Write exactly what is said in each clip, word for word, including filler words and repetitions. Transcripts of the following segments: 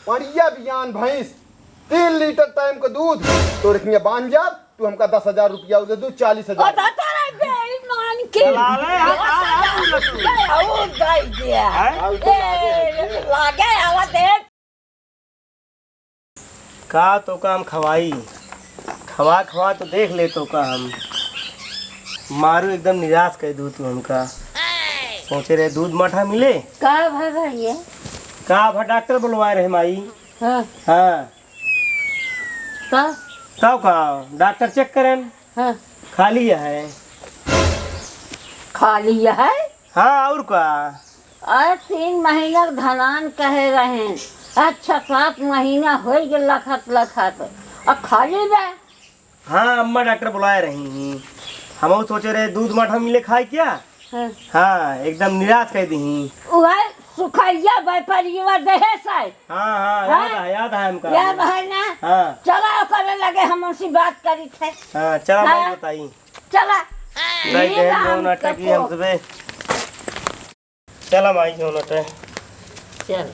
बढ़िया बियान भैंस, तीन लीटर टाइम का दूध, तो रखिए बांध जा, तू हमका दस हजार रुपया दे दू, चालीस हजार। बता तोरा बेईमान के। चला ले, हाँ, दस हजार हाँ, हाँ, रुपया, हाँ। बहुत दे दिया। हैं? हाँ, तो लागे है, ए, लागे आवा देख। का तोका हम खवाई? खवा, खवा तो देख ले तोका हम। मारू एकदम निराश कर दू तू हमका। सोचे रहे दूध माठा मिले। का भा भैया? का भा डॉक्टर बुलवाए रहे माई। हाँ। हाँ। का? तब का? डॉक्टर चेक करें। हाँ। खाली है। खाली है? हाँ, और का? अरे, तीन महीना के धनान कहे रहे, अच्छा, सात महीना होइ गए लखत लखत, अब खाली बा। हाँ, अम्मा डॉक्टर बुलाए रही ही, हम सोचे रहे दूध माठा मिले खाए क्या? हाँ। हाँ, एकदम निराश कर दी ही। वह सुखैया व्यापारिया देहे से। हाँ, हाँ, याद हाँ? है, याद है हमका। याद है ना? हाँ। चला ओकरे लगे हम उनसे बात करी थे। हाँ, चला हाँ? भाई बताई। चला। नहीं ये कहे राम दो नाटक ही कपूर। हम सबे। चला माई, जो नटे। चल।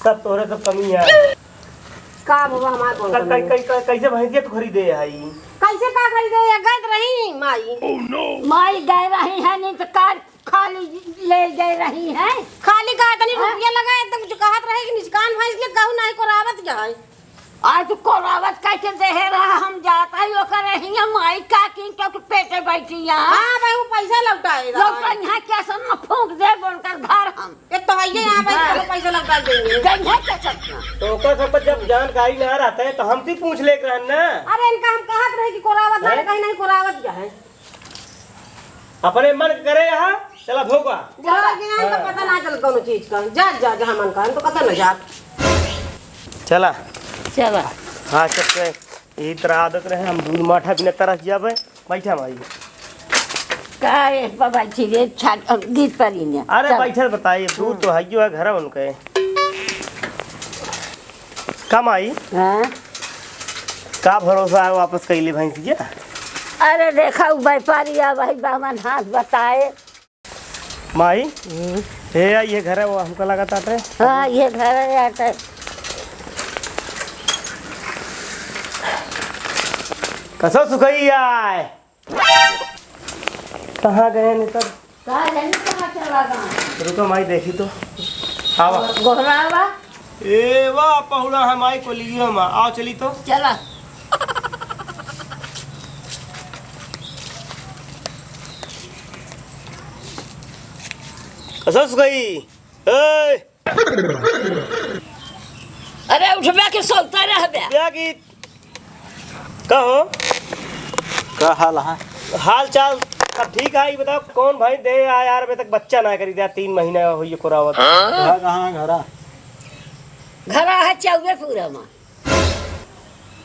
सब तोरे सब कमी है। का बाबा, हमार कौन कै-, कमी कै-, है? कै-, कै-, कैसे भैंसिया तू खरीदे आई? कैसे का खरीदे? या गए रही माई। माई गए रही है, नहीं तो कार खाली ले गए रही है। खाली का इतनी हाँ? रुपया लगा है, तो कुछ कहत रहे कि निष्कान भैंस ले कहू नहीं कोरावत जाए। आज कोरावत कैसे देहे रहा, हम जाता ही ओकरे हियां माई का की तो पेटे बैठी यहाँ। हाँ भाई, वो पैसा लौटाएगा। लौटा यहाँ कैसन न फूंक दे उनकर घर हम। ये तो है, यहाँ पे हाँ। तो पैसा लौटा देंगे। गई है कैसन ना। तो ओकर सब जब जानकारी ना रहता है तो हमसे पूछ ले रहन ना। अरे इनका हम कहत रहे कि कोरावत हैं? नहीं, कहीं नहीं कोरावत जाए। अपने मन करे यहाँ, चला भोगा। जरा गिनान तो हाँ। पता ना चल कौनो चीज का। जा, जा, जहाँ मन का, हम तो कतौ न जात। चला। चला। हाँ, चल के। यही तरह आदत रहे, हम दूध माठा बिना तरस जाबे। बैठा माई। का रे बाबा जी रे, छा-, गिर पड़ी ने। अरे चल। बैठल बताइए, दूध तो हइयो है घर उनके। का माई? हाँ? का भरोसा है वापस कैली भैंसिया? अरे देखा, उ व्यापारी आ भाई बामन हाथ बताए। माई, हम्म। हे आई, ये घर है, वो हमका लगा ताटे। हाँ, ये घर है, आटे। कसो सुखई आए? कहाँ गए नहीं तब? कहाँ जाने, कहाँ चला गया? रुको माई, देखी तो। आवा। गोहरावा। ए, वाह, पहुड़ा है माई को लियो मा। आओ, चली तो। चला। कसस गई। ए! अरे उठबे के सोते रहबे। क्या की? का हो? का हाल है? हाल चाल सब ठीक है। ये बताओ कौन भाई दे आ यार, अबे तक बच्चा ना करी दे, तीन महीना होइए कोरावत। हाँ? कहाँ, कहाँ घरा? घरा है चौबे पूरा मा।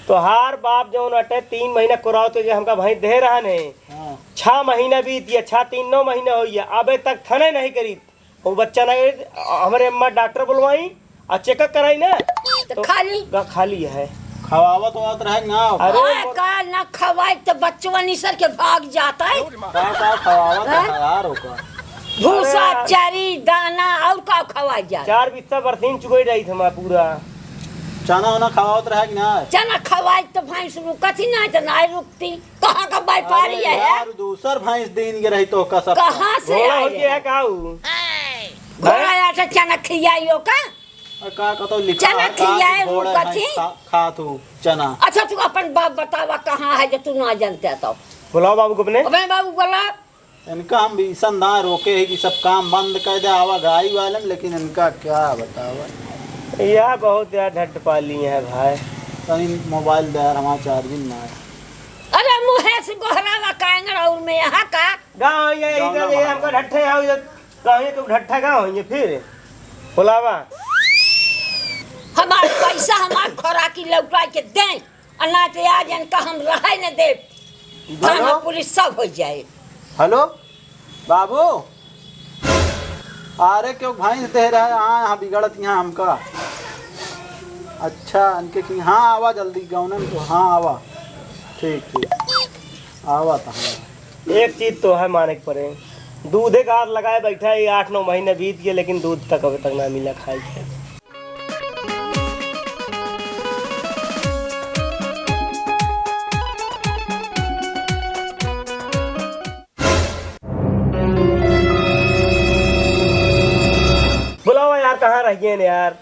तोहार बाप जौन अटे तीन महीना कोरावत जे हमका भाई दे रहन है। हाँ। छह महीना बीत गया, छह तीन नौ महीना होइए, अबे तक थने नहीं करी। वो बच्चा ना, हमरे अम्मा डॉक्टर बुलवाई और चेकअप कराई ना, तो तो खाली। गा-, खाली है। खवावत ववावत रहे ना। अरे ओए, मो- का ना खवाई तो बच्चवा निसर के भाग जाता है। का, का खवावत हैं? है यार ओका? भूसा, अरे यार। चरी, दाना और का खवाई जाए? चार बिस्सा बरसीन चुगई रही थी मैं पूरा। चना वना खवावत रहे कि ना? चना खवाई तो भैंस रुकत ही ना, तो ना रुकती। कहाँ का व्यापारी अरे है? यार, दूसर भैंस दीन के रही तो का सब कहाँ से घोड़ा आए हो गया हैं? का ऊ? घोड़ा हैं? आटा चना खियाइयो का? अरे का कतो लिखा चना है का कि खियाए घोड़ा ऊ कथी? भैंस खा, खा तू चना। अच्छा, तू अपन बाप बतावा कहाँ है जो तू ना जानते तो? बुलाओ बाबू को अपने। अबे बाबू बोला। इनका हम भी संधा रोके है कि सब काम बंद कर दे आवागई वाले में, लेकिन इनका क्या बतावा। यह बहुत यार ढट्ठ पाली है भाई। तनी मोबाइल दे यार, हमारा चार्जिंग ना है। अरे मुँहे से गोहरावा कांगड़ और में यहाँ का? गाँव ये गाँव इधर ना ये हमारा। हमका ढट्ठे आओ इधर। गाँव ये तो ढट्ठा गाँव है ये फिर। बुलावा। हमार पैसा, हमार खोराकी लौटा के दें, और ना तो आज इनका हम रहे न देब। हेलो? थाना पुलिस सब हो जाए। हेलो, बाबू, अरे क्यों भैंस दे रहा है, हाँ, यहाँ बिगड़त यहाँ हमका। अच्छा, इनके कि हाँ आवा जल्दी, गौनन को, हाँ आवा। ठीक, ठीक, आवा तो हाँ। एक चीज तो है माने के पड़े, दूधे का आस लगाए बैठा है, ये आठ नौ महीने बीत गए, लेकिन दूध तक अबे तक ना मिला खाए के। बुलावा यार, कहाँ रह गए ने यार?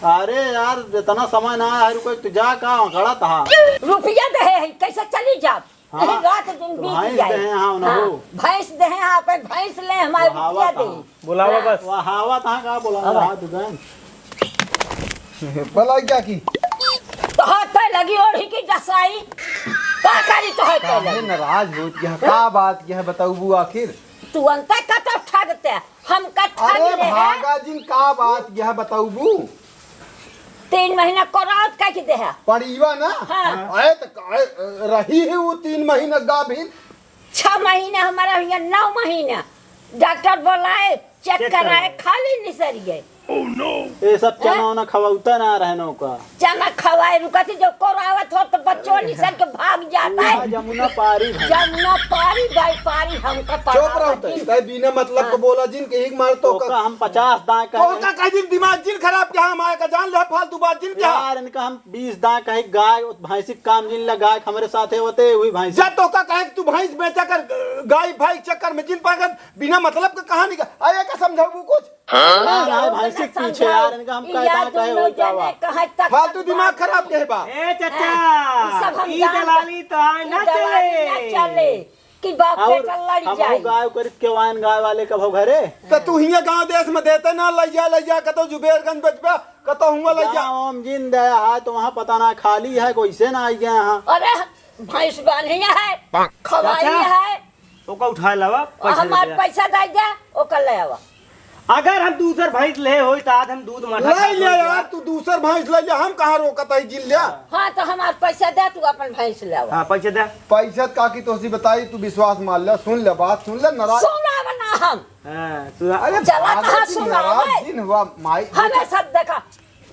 अरे यार, इतना समय ना आया, रुको, तू जा, का खड़ा था? रुपया दे है, कैसे चली जाब? हाँ, रात दिन बीत भैंस जाए। दे हैं, हाँ, उन्हें हाँ, हो। भैंस दे हैं, हाँ, अपन भैंस ले, हमारे वो हवा रुपया दे। कहाँ? बुलावा हाँ। बस। वो हवा कहाँ का बुलावा? हवा। हाथ उठाएं। भला क्या की? तो हाथ पे लगी ओढ़ी की जसाई। का करी तो है काहे पहले? नाराज होत यह? का बात यह बताऊबू आखिर? तू अंतर का तो ठगते, हमका ठग अरे ले है। भागा जिन, का बात यह बताऊबू? तीन महीना कोरावत कह के देहा। पड़ीवा ना? हाँ। आए त आए, रही है वो तीन महीना गाभिन। छह महीना हमारा हुआ, नौ महीना। डॉक्टर बोलाए, चेक चेक कराए, करवाए। खाली निसर गए। ये सब हैं? चना उना खवाउता ना रहनो का। चना खवाए रुका थी, जब कोरावत हो तो बच्चों निसर के भाग जाता है। वहाँ जमुना पारी भाई। जमुना पारी भाई पारी, हमका चुप पढ़ावा रहो तै, जिन। तै बिना मतलब हाँ। को बोला जिन, के एक मार तो तोका का हम पचास दाएं कहे। तोका कह जिन, दिमाग जिन खराब क्या, हम आए का जान ले, फालतू बात जिन क्या। यार, इनका हम बीस दाएं कहे, गाय, भैंसी के काम जिन ला, गाय हमरे साथे होते हुई भैंसी। जब तोका कहे कि तू भैंस बेचा कर, गाय भाई चक्कर में जिन पागल, बिना मतलब का कहानी का, आए का समझाऊ कुछ? हाँ? ना, ना, भैंसी के पीछे यार, इनका हम कहता कहे हो जावा। फालतू दिमाग खराब के बा। ए चाचा, हाँ, ई सब हम ई जानत दलाली तो आए ई ना दलाली चले। ना चले। कि बाप और बेटा लड़ हम जाए। गाय करीब के वाइन गाय वाले कब हो घरे? तो तू हियां गांव देश में देते ना, लैया, लैया, कतो जुबेरगंज बेचबे, कतो हुआं लैया। गाँव में जिन दया है तो वहाँ पता ना खाली है, कोई से ना आई गया यहाँ। अरे, भैंस बांधी है, खवाई चाचा, है। ओका उठाए लावा, और पैसा दे हमार दे। पैसा दे दे, ओका ले आवा। अगर हम दूसर भैंस ले होई, तो आज हम दूध माठा ले खात ले होई यार, यार। तू दूसर भैंस ले ले, हम कहाँ रोकत है, जिन ले। हाँ, तो हमार पैसा दे, तू अपन भैंस ले आवा। हाँ, पैसा दे। पैसा का की तोसी बताई, तू विश्वास मान ले, सुन ले, बात सुन ले, नाराज। सुनाब ना हम। हाँ, सुना। अरे, चला भागा कहाँ की सुनाब नाराज है? जिन हुआ, माई। हमें सब देखा।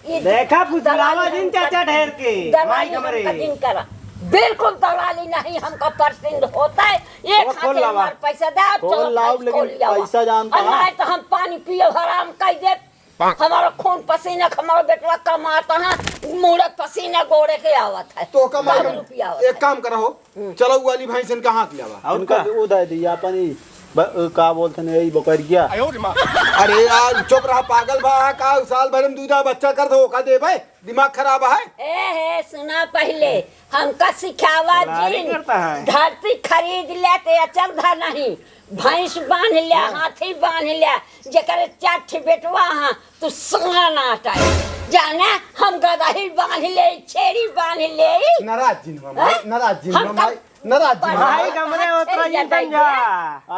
ई देखा, फुसलावा दलाली जिन हमका, चाचा ढेर के, दलाली माई हमरे। हमका जिन करा। बिल्कुल दलाली नहीं हमका पसंद होता है। ये वो खोल खातिर लावा। हमार पैसा दे, खोल चलो लाओ, भैंस लेकिन खोल लियावा। पैसा जानता और है। नहीं तो हम पानी पिए हराम कर दे। हमारा खून पसीना, हमारा बेटवा कमाता है, मुड़े पसीना गोड़े के आवत है। तो कमाई दस हम, रुपया आवत एक है। काम करा हो, हम्म। चलो, वो वाली भैंसन कहाँ के लावा? और उनका का? भी उदय दिया, अपन ई ब-, का बोलते हैं, यही बकरिया। अरे यार, चुप रहा, पागल बा का? साल भर में दूधा बच्चा कर दो, का देबे? दिमाग खराब है? ए हे, सुना पहिले, हमका सिखावा जिन। करता है। धरती खरीद ले ते अचल धन नहीं, भैंस बांध ले, हाँ। हाथी बांध ले, जेकर चार ठे बेटवा हाँ, तू सना नाटा है। जाने, हम गदही बांध ले, छेड़ी बांध ले। नाराज जिन हुआ माई, हाँ? नाराज जिन हम हुआ माई। नाराज जी। भाई, कमरे उतरा जी, तंजा।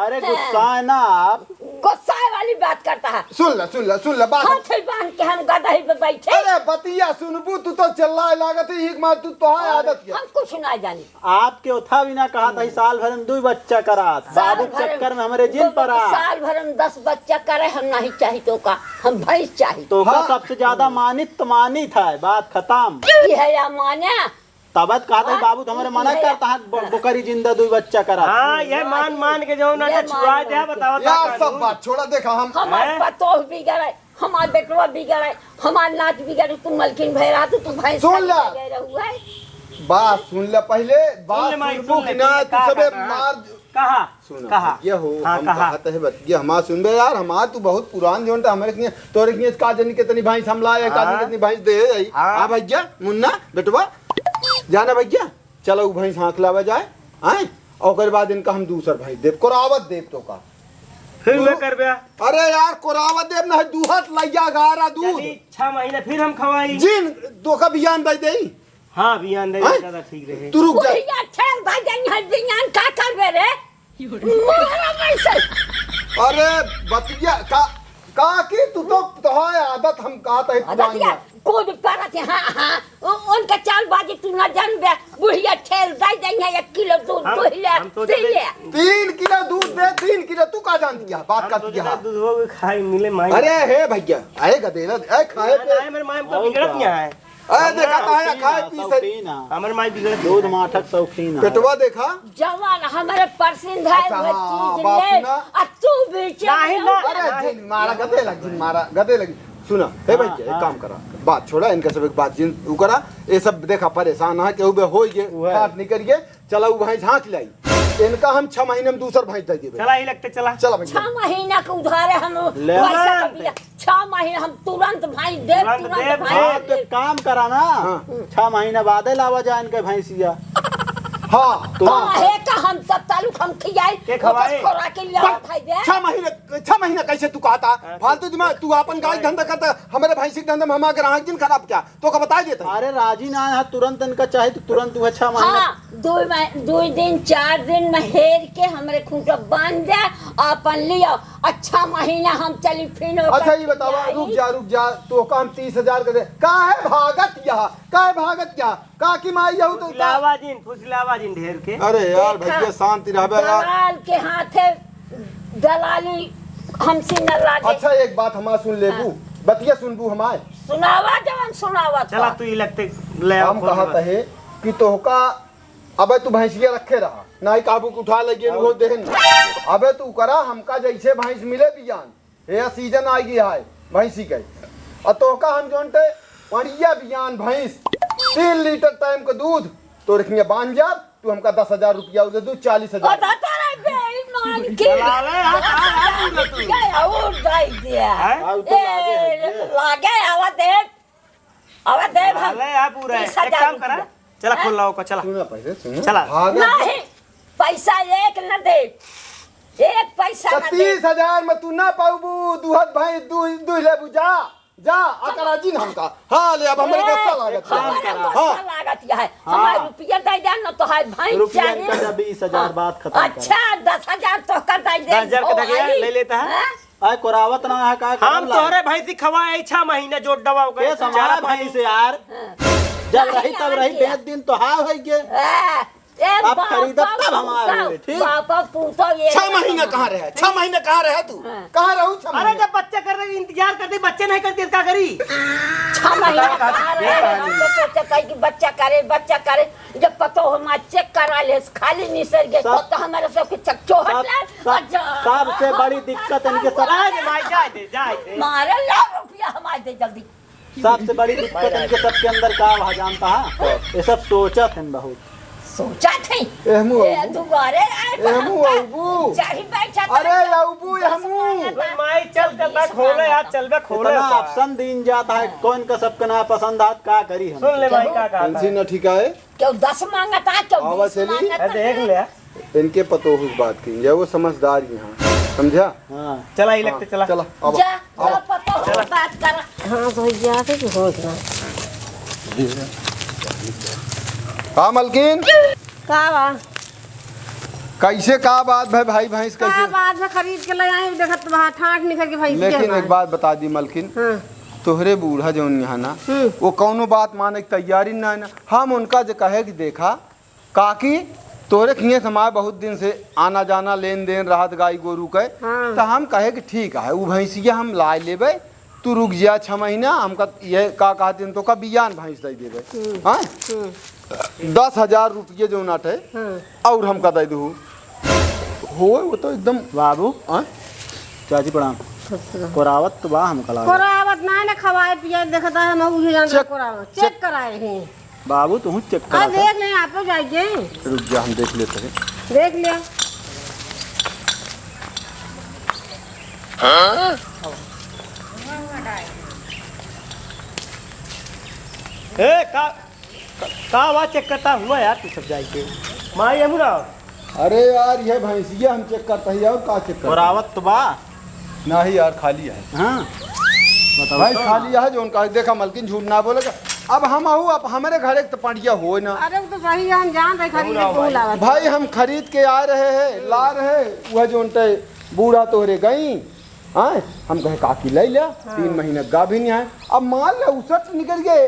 अरे, गुस्सा है ना आप। गुस्सा वाली बात करता है। सुन ला, सुन ला, सुन ला, बात। हाथ ही बांध के हम गदही पे बैठे। अरे, बतिया सुनबू, तू तो चिल्लाए लागत है, एक मार तू तो है आदत के। हम कुछ ना जानी। आपके उठा भी ना कहा था, साल भर में दो बच्चा करात। साल बाबू भर चक्कर में हमरे जिन दो बच्चा, परा। साल भर में दस बच्चा करे, हम नहीं चाही तो का, हम भैंस चाही। तो का हाँ। सबसे ज्यादा मानित तो मानित है, बात खत्म। ये है या माने? तबत कहत है, हाँ? बाबू, तो हमरे मना ये करता है, ब-, बकरी जिंदा दुई बच्चा करा। हाँ, ये मान, मान के जो ना ये छुआ मान दे, मान के। बताओ, यार, सब बात छोड़ा, देखा हम हमार हैं? पतोह बिगड़े, हमार बेटवा बिगड़े, हमार नात बिगड़े, तू मलकिन भय रहा, तू, तू भैंस सुन खाली ले। गए रहू है। बात सुन ले पहले, सुन बात ले माई, सुनबू सुन कि ले, ना, सुन ले, तू कहा, सबे कहा, मार कहा, सुनो, कहा। भैया हो, हाँ, हम कहा। कहत है, बतिया हमार सुनबे यार, हमार तू बहुत पुरान जोन था, हमरे किए, तोरे किए का जनी कितनी भैंस हम लाए, का जनी हाँ। कितनी भैंस दे आई। हाँ। हाँ भैया, मुन्ना, बेटवा, जाना भैया, चलो उ भैंस हाँक लावा जाए, आए, और ओकर बाद इनका हम दूसर भैंस देब, कोरावत देब तो का। फिर मैं दूर-, करबे। अरे यार, कोरावत देब ना, दूहत लैया गारा दूध। चली, छह महीने फिर हम खवाई। जिन, तो का बियान दे देई। हाँ, बियान दे हाँ? ज्यादा ठीक रहे। तू रुक जा। बुढ़िया ठेल भाई जाई है, बियान का करबे रे? मारा वैसे। अरे, बतिया का, का की तू तो, तोहार आदत हम कहत है आदत पुरानिया। या, कूद पड़त है, हाँ, हाँ। उ-, उनका चालबाजी तू ना जानबे। बुढ़िया ठेल दे जाई है, एक किलो दूध हम, दुहि ले, हम तो पी जब ले। तीन किलो दूध दे, तीन किलो, तू का जानती है? बात हम करती तो है। जब दूध हो गए खाए मिले माई। अरे हे भैया, आए गदेला, आए खाए ना, पे। ना, मेरे माई में तो और बिगड़त का? नहीं है। अरे देखा तो है, खाए पी से। शौकीन है। हमर माई बिगड़ दूध माठक शौकीन है। पेटवा देखा। जवान हमरे परसिन है, अच्छा, वो हाँ, चीज बाप ले, ना। आ तू भी चल नहीं, जाओ। ना, अरे नहीं। जिन मारा, गदे लग, जिन मारा, गदे लग। सुना, हे हाँ, भैया, एक हाँ। काम करा, बात छोड़ा, इनका सब एक बात जिन, उ करा, ये सब देखा परेशान है, केहू बे होई गे, उहे। काट निकल गे, चला उ भैंस हाँक लाई। इनका हम छह महीने में दूसर भैंस दे देबे। चला ही लगते, चला। चला भैया। छह महीना के उधारे हम ले। पैसा के बिया। छह महीना हम तुरंत भैंस देब, तुरंत तुरंत देब। भैंस हाँ, तो देब। एक काम करा ना, हाँ। छह महीना बादे लावा जा इनके भैंसिया। हाँ, तो हाँ। हाँ, हे का हम तब तालुक हम खियाई, के खवाई? ओकर खोरा के लिए बस, उठाई दे। छह महीने, छह महीना कैसे तू कहता? हाँ, फालतू दिमाग, तू आपन गाय धंधा करता, हमरे भैंसी के धंधा में हमारा ग्राहक दिन खराब क्या? तो का बताई देता है। अरे राजी ना है, तुरंत इनका चाहे तो तुरंत वह छह महीना। हाँ, दो मह-, दो दिन, चार दिन में हेर के हमरे खूंटा बांध दे, अपन लियो। अच्छा महीना हम चली फिर ओकर अच्छा, ये बतावा, खियाई। रुक जा, रुक जा, तो का हम तीस हजार के दे, काहे भागत यहाँ, काहे भागत यहाँ, का की माई यहू तो फुसलावा जिन, फुसलावा जिन ढेर के। अरे यार, देखा, भैया शांति रहबे यार। दलाल के हाथे दलाली हमसे न लागे। अच्छा, एक बात हमार सुन लेबू, हाँ। बतिया सुनबू हमार। सुनावा जवन सुनावा चला था। तू ई लगते ले आओ हम खोल कहत दे। है कि तोहका अबे तू भैंसिया रखे रहा, नाई काबू के उठा लइए, हाँ। वो देहन। अबे तू करा, हमका जैसे भैंस मिले बियान, ये सीजन आ गई है भैंसी के। और तोहका हम जोन ते पड़िया बियान भैंस, तीन लीटर टाइम के दूध, तो रखिए बांध जा, तू हमका दस हजार रुपया दे दू, चालीस हजार। बता तो रे बेईमान की। चला ले, हाँ, हाँ, हाँ, दस हजार रुपया और दे दिया। हैं? हाँ, उ तो लागे है, ए, ये। लागे, आवा दे। अब देब हम अरे यार, पूरा है। तीस हजार एक काम करा, रुपया। चला, हैं? खोल लाओ का, चला। सुना पहले, सुना। चला। भागा। नहीं, पैसा एक न दे, एक पैसा तो न दे। तीस हजार में तू ना पाउबू, दुहत भाई, दू, दू लेबू, जा, जा, अकरा जिन हमका। हाँ, ले, अब हमरे ए, गुस्सा लागत है। हमरे गुस्सा हाँ। लागत है। हाँ। हमार रुपया दे दे, न तो है भाई रुपया चाहे। इनका दे, बीस हजार हाँ। बात खत्म करा। अच्छा, दस हजार तो का दे दे, दस हजार का दे दे, भाई। ले लेता है। हैं? आय कोरावत ना है का हम करम लाग? तोहरे भैंसी खवाए छह महीना जोत दवा ओकर। ये समाज चारा पानी। भैंस यार। हाँ। जब रही तब रही, बेच दिन तो हाव है के। ए, ए, अब बाप, खरीदब बाप, तब हम आवे, बाप, ठीक? बाप, पूतो ये छह महीना कहाँ रहे? छह महीना कहाँ रहे तू? हाँ। कहाँ रहू छह अरे महीना? जब बच्चे कर रहे, इंतजार करते, बच्चे नहीं करते, क्या करी? छह महीना कहाँ रहे? हम तो सोचत है कि बच्चा करे, बच्चा करे। जब पतो हमार चेक करा ले, खाली निसर गए, सब, तब तो हमारे सब के चकचोहट सब, लाग। सब, अच्छा। सबसे बड़ी दिक्कत इनके सब अरे माई, जाए दे, जाए दे। मारे ला रुपया हमारे दे जल्दी। सबसे बड़ी दिक्कत इनके सबके अंदर का वहाँ जानता है? ये सब सोचत हैं बहुत। सोचत हैं? एहमू ए, अबू। दुआरे आए तो एहमू हमका अबू। चाही बैठा अरे तो अबू, दस एहमू। मांगत है। माई, चल, चल, बे, खोले, आज चल, बे, खोले इतना बा। Option दीन जाता है, कौन का सबके ना पसंद आत, का करी हम? सुन ले माई, का कहता है? Tension न ठिकाए। केहू दस मांगता, केहू आवा बीस चली। मांगता। ए, देख ले। इनके पतोह उस बात की, ये वो समझदार ही हैं, समझा? हाँ। चला, ही हाँ, लगते, चला। चला, अब, जा, अब। जा, पतोह से बात कर। हाँ, तो जा के कि होत ना। हाँ, मलकिन। का बा? कैसे, का बात भाई, भाई भैंस का कैसे? बात बा, खरीद के ले आई, देखत बा, ठाट निकल के भैंस के लेकिन बा। एक बात बता दी मलकिन, हाँ। तोहरे बूढ़ा जौन यहाँ ना, हम्म। वो कौनो बात माने की तैयारी ना है ना। हम उनका जे कहे कि देखा, काकी, तोहरे खिए समाए बहुत दिन से आना जाना, लेन देन रहत गाई गोरू के, हाँ। त हम कहे कि ठीक है, उ भैंसिया हम लाए लेबे, तू रुक जा छह महीना, हमका ये का कहत हैं, तोका बियान भैंस दे देबे। हम्म। हाँ? हम्म। दस हजार रुपये जो नट है, हाँ। और हमका दे दू। होए, वो तो एकदम बाबू, हाँ? चाची प्रणाम। खुश रहो। कोरावत तो बा हमका लागल। कोरावत ना, ना खवाए पिए, देखता है, हम उहे जान चेक, कोरावत। चेक चेक कराए हैं। बाबू, तू चेक हाँ, करा था। देख लें, आप लोग जाइए। रुक जा, हम देख लेते हैं। देख लिया। ए, का, का, का आवाज चेक करता हुआ यार, तू सब जाइके। माई, हम ना। अरे यार, ये भैंसिया हम चेक करता ही, और का चेक करता? कोरावत तो बा। नहीं यार, खाली है। हाँ। बताओ भाई, तो। खाली है, जो उनका देखा, मलकिन झूठ ना बोलेगा। अब हम आहू, अब हमारे घर एक तो पड़िया हो ना। अरे, वो तो सही है, हम जान रहे, खरीद के बोला। भाई, हम खरीद के आ रहे हैं, ला रहे, वह जो उनते बूढ़ा तोहरे गई, हाँ, हम कहे, "काकी, ले लिया, हाँ। तीन महीने गाभिन है।" अब मान ले, उसट निकल गए,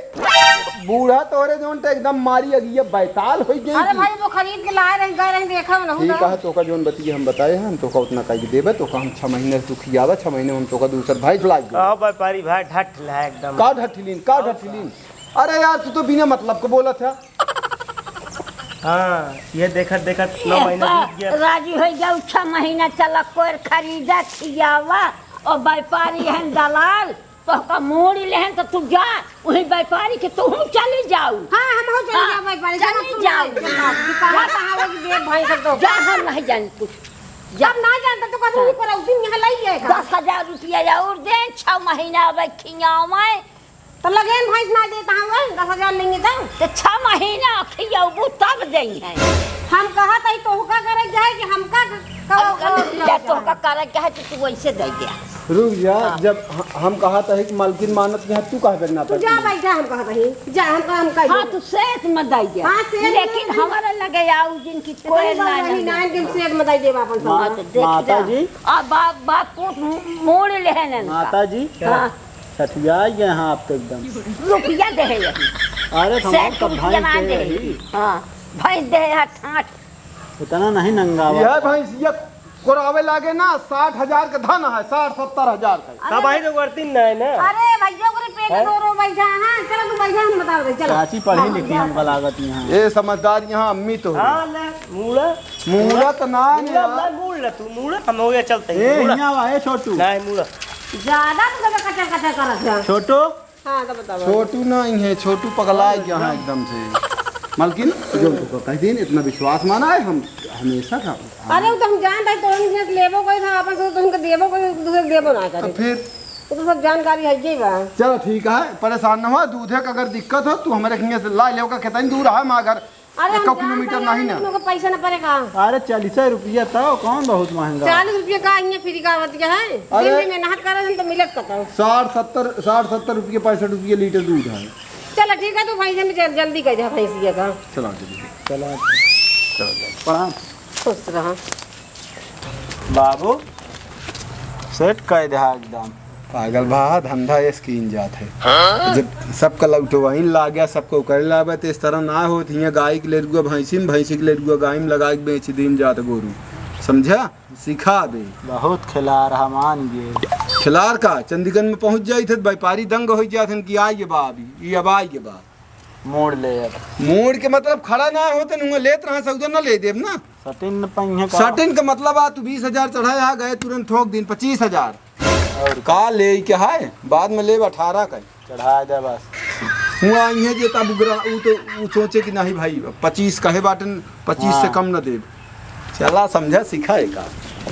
बूढ़ा तोहरे जो उनते एकदम मारी अगिया बैताल हो गई अरे थी। भाई, वो खरीद के लाए रहे, गए रहे, देखा ना, ठीक है, तोका जोन बतिया हम बताए हैं, हम तोका उतना कह के देबे, तोका हम छह महीने से तू खियावा, छह महीने में हम तोका दूसर भैंस लाग देबे। का व्यापारी भाई, ढठ ला एकदम। का ढठिलीन, का ढठिलीन? अरे यार, तू तो बिना मतलब के बोलत है। हाँ, ये देखत देखत नौ ए, महीना का बीत गया। राजी होइ जाऊ, छह महीना चला कोर खरीदा खियावा, और व्यापारी हैं दलाल, तोहका मोड़ी लेहन तो तू जा, वही व्यापारी के तू चली जाऊ। हाँ, हम हो चली हाँ, जाऊ व्यापारी, चली जाऊ। दुकान कहाँ होगी, देख भाई सब तो। जा, हम नहीं जानी कुछ। जा। अब ना जानता तो कभी हाँ। भी करो, दिन यहाँ लाई है का? दस हजार रुपया और दे, छह महीना अब खियावा मैं। तो लगेन भैंस ना देता हूँ, वही दस हजार लेंगे तो। तो छह महीना खियाबू तब देई है। हम कहा तही तोहका करे के है कि हमका क-, कहो, अब कहो, या कहो, तोहका करे के है तो तू वैसे दे दे। रुक जा, हाँ। जब ह-, हम कहा तही कि मालकिन मानत के है, तू कहे ना तू जा पड़ती? भाई, जा, हम कहा तही, जा, हम कहा, हम कह हाँ, देंगे। तू सेठ में दे दे। हाँ, सेठ में लेकिन दे दे। हमारे लगे आऊ जिनकी तो कोई कोई बात ना नहीं, ना। ना, इनके सेठ में दे दे अपन हाँ, सामान। तो देख माता जा। जी। अब बाप, बाप पूत मोड़ ले है ना इनका। माता जी। हाँ। सठिया गए हैं आप तो एकदम। रुपया दे है यही। अरे, हम सेठ तब रुपया भाई ना दे दे है। यही। हाँ, भैंस दे है ठाठ। उतना नहीं नंगावा। यह भैंसिया कोरावे लागे ना, साठ हजार के धन है, साठ सत्तर हजार का। तब आई तो करती ना है ना। अरे भैया, ओकरे पेट हैं? में रो रो बैठा है। चलो तू बैठा, हम बता दे, चलो। चाची पढ़ी हाँ, लिखी जा। हमका लागत यहाँ। ए समझदार यहाँ अम्मी तो हो। हाँ, ले, मूड़ा। मूड़ा तो ना मूड़ा, ले। ले, मूड़ ले तू, मूड़ा, हम हो गया, चलते हैं, ए, मूड़ा। हियाँ आवा, ए छोटू। नहीं, मूड़ा। ज्यादा तू कचर कचर करत है। छोटू। हाँ, तो बतावा। छोटू ना ही है, छोटू पगला गया है एकदम से। मालकिन, जो तुमको कह दिन, इतना विश्वास माना है, हम हमेशा का। अरे, वो तो हम जान रहे, तो हम लेबो कोई था, अपन से तो हमको देबो कोई, दूसरे देबो ना करे। तो फिर? वो तो सब जानकारी है, ये बा। चलो, ठीक है, परेशान न हो, दूधे का अगर दिक्कत हो, तू हमारे हियाँ से ला ले, ओका कितना दूर है, माँ घर अरे, हम एको जानत किलोमीटर हई, नहीं ना। हम लोग के पैसा न पड़े का? अरे, चालीस रुपया तो कौन बहुत महंगा? चालीस रुपया का इहाँ फ्री का आवत है? अरे। दिन में मेहनत करे हम तो मिलत कतौ। साठ सत्तर, साठ सत्तर रुपये, पैंसठ रुपये लीटर दूध है। चलो ठीक है, तू भैंसे में जल-, जल्दी कर दे भैंसिया का। चला जल्दी। चला। चला, चला। प्रणाम। खुश रहा। बाबू, सेट कह दे एकदम। पागल बा, धंधा ये scheme जात है। हाँ? जब सबका लौटवाइन लाग गया, सबको करे लाबे, तो इस तरह ना होत। हियाँ गाय के लेरुआ भैंसी में, भैंसी के लेरुआ गाय में लगा के बेच दिन जात गोरू। समझा? सिखा दे। बहुत खिलार है, मान गए। खिलार का? चंडीगढ़ में पहुँच जाई थे, व्यापारी दंग हो जात हन कि आई ये बा अभी, ये अब आई ये बा। मोड़ ले अब। मोड़ के मतलब खड़ा ना होते, नुआ लेत रहा, सौदा ना ले देब ना। सटिन न पहिए का। सटिन का मतलब आ, तू बीस हजार चढ़ाए आ गए, तुरंत ठोक दिन पच्चीस हजार। और का ले के है, बाद में लेब अठारह का। चढ़ा दे बस। हुआ आई है जे तब उगरा, ऊ तो, ऊ सोचे कि नहीं भाई, पच्चीस कहे बाटन, पच्चीस से हाँ। कम न देब। चला समझा, सिखा है का।